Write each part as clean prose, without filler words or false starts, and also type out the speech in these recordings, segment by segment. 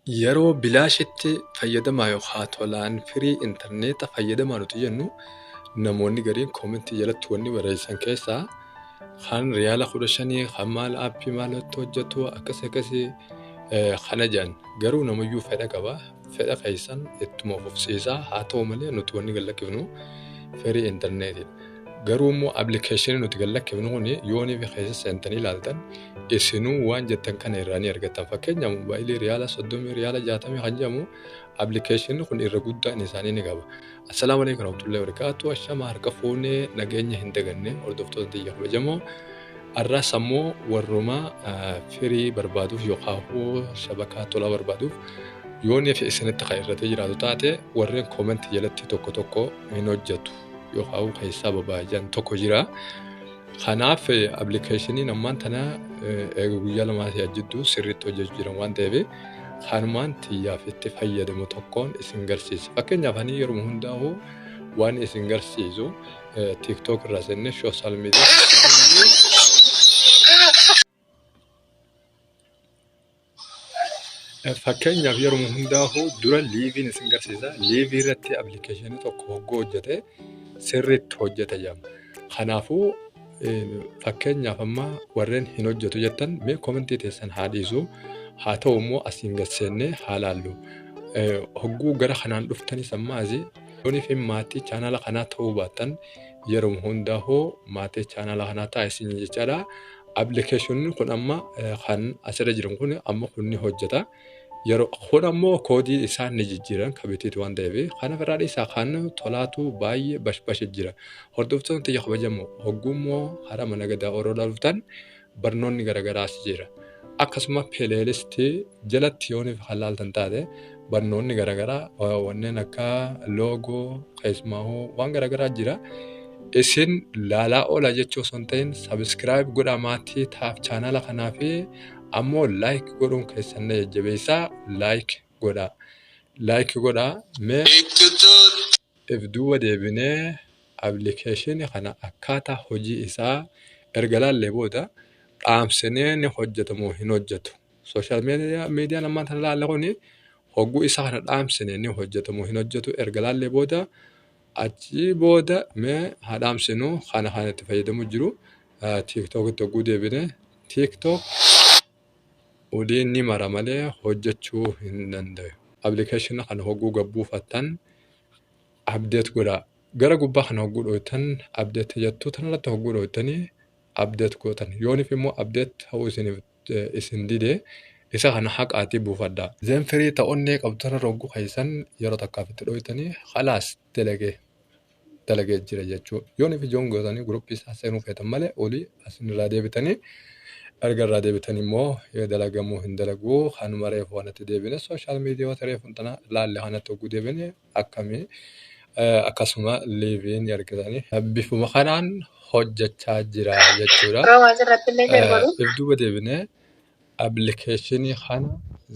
Yeroo bilaashitti fayyadamaa yookaa tolaan firii intarneeta fayyadamaa nuti jennu namoonni gariin koomentii jalatti wanni barreessan keessaa kan riyaala 15 kan maal aappii maalatti hojjetu akkas akkasii kana jedhan garuu namayyuu fedha qaba fedha keessan ittuma fufsiisaa haa ta'u malee nuti wanni gad lakkifnu firii intarneetiidha. Garuu immoo appilikeeshinii nuti gad lakkifnu kun yoonii fi keessa seentanii ilaaltan isinuu waan jettan kana irraa ni argattan. Fakkeenyaaf moobaayilii riyaala 30 riyaala 60 kan jedhamu appilikeeshinii kun irra guddaan isaanii ni qaba. Assalaamu alaikum warahmatullahi wabarakatuh. Ashama harka fuunee nageenya hin daganne hordoftoota tiyya kabajamoo. Arraas ammoo warruma firii barbaaduuf yookaan shabakaa tolaa barbaaduuf yoonii fi isinitti kan irratee jiraatu taate warreen koomentii jalatti tokko tokko hin hojjetu. Yookaan keessaa babaajan tokko jira. Kanaaf appilikeeshiniin ammaan tana eega guyyaa lamaa si'a jidduu sirriitti hojjechuu jiran waan ta'eef kanumaan tiyyaaf itti fayyadamu tokkoon isin garsiisa. Fakkeenyaaf ani yeroo hundaa'u waan isin garsiisu TikTok irraa seennee sooshaal miidiyaa Fakkeenyaaf yeroo hundaa'u dura liiviin isin garsiisa. Liivii irratti appilikeeshinii tokko hogguu hojjete sirriitti hojjeta jedhama. Kanaafuu fakkeenyaaf amma warreen hin hojjetu jettan mee komentii teessan haa dhiisu. Haa ta'u immoo asiin gad seennee haa laallu. Hogguu gara kanaan dhuftanis amma asii yoonii fi maatii chaanaala kanaa ta'uu baattan yeroo hundaa'u maatii chaanaala kanaa ta'a isin jechaadha. Appilikeeshiniin kun amma kan asirra jiran kun amma kun ni hojjeta. Yeroo kun ammoo koodii isaa ni jijjiiran kabitiiti waan ta'eef kana irraa dhiisaa kan tolaatu baay'ee bashbashe jira. Hordoftoonni tiyya kabajamoo hogguu immoo karaa mana gadaa Oromoo dhuftan barnoonni garaagaraas jira. Akkasuma pileelistii jalatti yooniif kan laaltan taate barnoonni garaagaraa wanneen akka loogoo keessumaahuu waan garaagaraa jira. Isin laalaa oola jechuu osoo hin ta'in sabiskiraayib godhaa maatii taaf chaanala kanaa fi ammoo laayik godhuun keessan na jajjabeessaa laayik godhaa. Laayik godhaa mee if duuba deebinee appilikeeshinii kana akkaataa hojii isaa erga laallee booda dhaamsinee ni hojjeta moo hin hojjetu. Sooshaal miidiyaan ammaan tana laalle kuni hogguu isa kana dhaamsine ni hojjeta moo hin hojjetu erga laallee booda Achii booda mee haa dhaamsinu kana kan itti fayyadamu jiru tiiktookitti hogguu deebine tiiktook olii ni mara malee hojjechuu hin danda'u. Appilikeeshina kana hogguu gad buufattan update godhaa. Gara gubbaa kana hogguu dhooytan update jettuu tanarratti hogguu dhooytanii update gootan. Yooniif immoo update ta'uu isiniif isin dide isa kana haqaatii buufadhaa. Then firii ta onnee qabdu tanarra hogguu keessan yeroo takkaaf itti dhooytanii khalaas dalagee dalagee jira jechuu. Yooniif joon gootanii guruppii isaa seenuu feetan malee olii asin irraa deebitanii erga irraa deebitanii immoo yoo dalagamuu hin dalaguu kanuma reefu kanatti deebine sooshaal miidiyoota reefu tana laalle kanatti hogguu deebine akkamii akkasuma liivii ni argatanii bifuma kanaan hojjechaa jira jechuudha. Roomaa asirratti illee share godhu. If duuba deebinee appilikeeshinii kana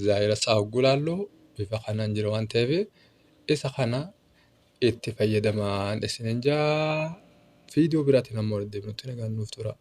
zaayira isaa hogguu laallu bifa kanaan jira waan ta'eef isa kana itti fayyadamaan isinin jaa viidiyoo biraatiin hamma walitti deebinutti nagaan nuuf tura.